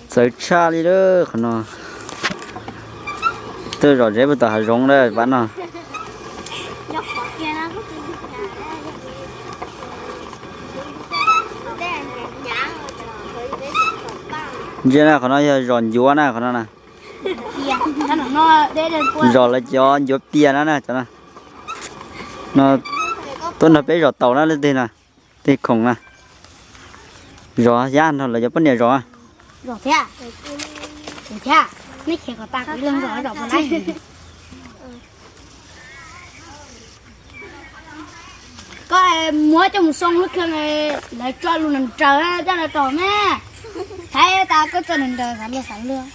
Txawv tshaj li lawm qhov no. Twb zom zeb puag tom hav zoov lawm pab no. Ntsia na, qhov no yog zos ncuav na, qhov no na. Zos lawv cov ncuav pias na na, cov no. No tuaj nrog peb zos taus na, leej twg na, tej khoom na. Zos Yab nrog lawv cov poj niam zos. Koj muab coj mus xoo lub khw, lawv tso lus nrawm nrawm coj lawv tos me. Thaib tas koj tso nrawm nrawm xav luag xav luag.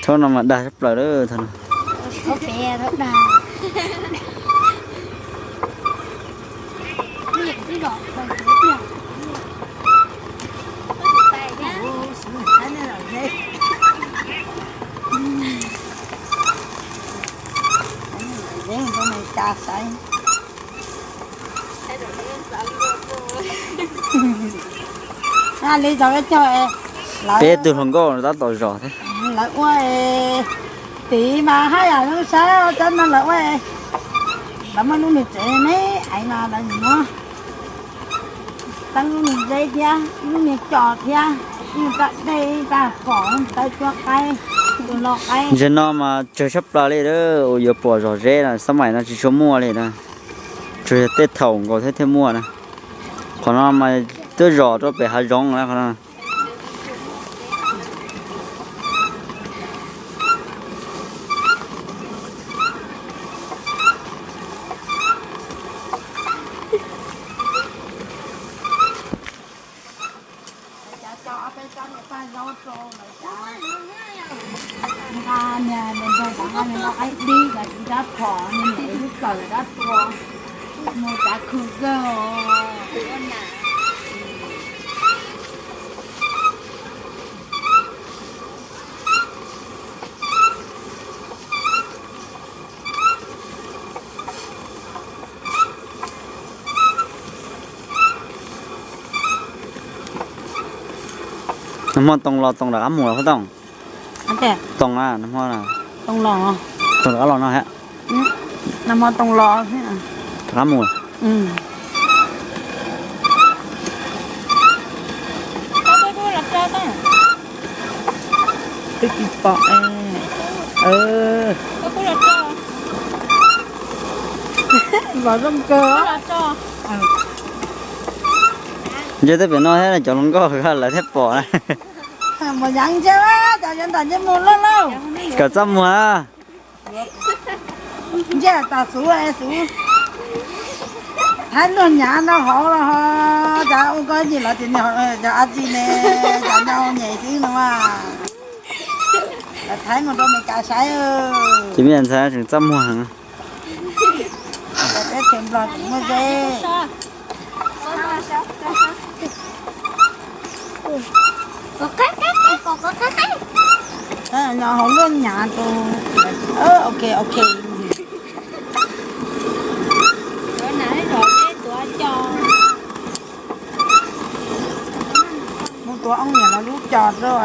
Thaum no mas dag tshaj plaws lawm, thaum pem thaum dag. Li cov cog, peb tug hluas nkauj tab tom zom thiab. Lawv ua tiv mas haj yam zoo saib cov no lawv ua, lawv muaj lub niag tsev me aiv no lawv nim muab teeb lub niag zeb thiab lub niag co thiab, ib tag dej ib tag qos tawb cuab qaib, tus lo qaib. Ntawm no mas tsawg tshaj plaws li, uas yuav pom zom zeb na, xab maim no tsis tshua muaj li na. Tsuas yog tej thaum nkaus thiab thiaj muaj na. Qhov no mas twb zom rau pem hav zoov na qhov no. Nqa niag nws nrog nqa niag nqa qaib dib, nqa tsis dab phom, niag niam lub kawm dab tua, mus cav khw kawg os. Nag hmo Toom los Toom rov qab mus los Toom? Toom, nag hmo Toom rov qab los no hab. Nag hmo Toom los rov qab mus. Twb tsis pom. Los zoo kawg. Ntsia tej pem no thiab, cov hluas nkauj lawv thiaj pom na. Mus yav ntsia, cov yuav nram ntsia mus lauj lauj. Kom txaj muag. Ntsia tom xuv, xuv. Thaib luag nyav nrog hauv los ho, cov ua koj yim los ces cov a tsi ne, cov nyob nyem xwb no mas. Lawv thaib mus rau Meskas saib. Ces me ntxhais tseem txaj muag heev. Peb tsev Nplog tsis muaj zeb. Nyob hauv luaj nyav tus. Ok, ok. Mus tuav oo niam lawv lub cos rau.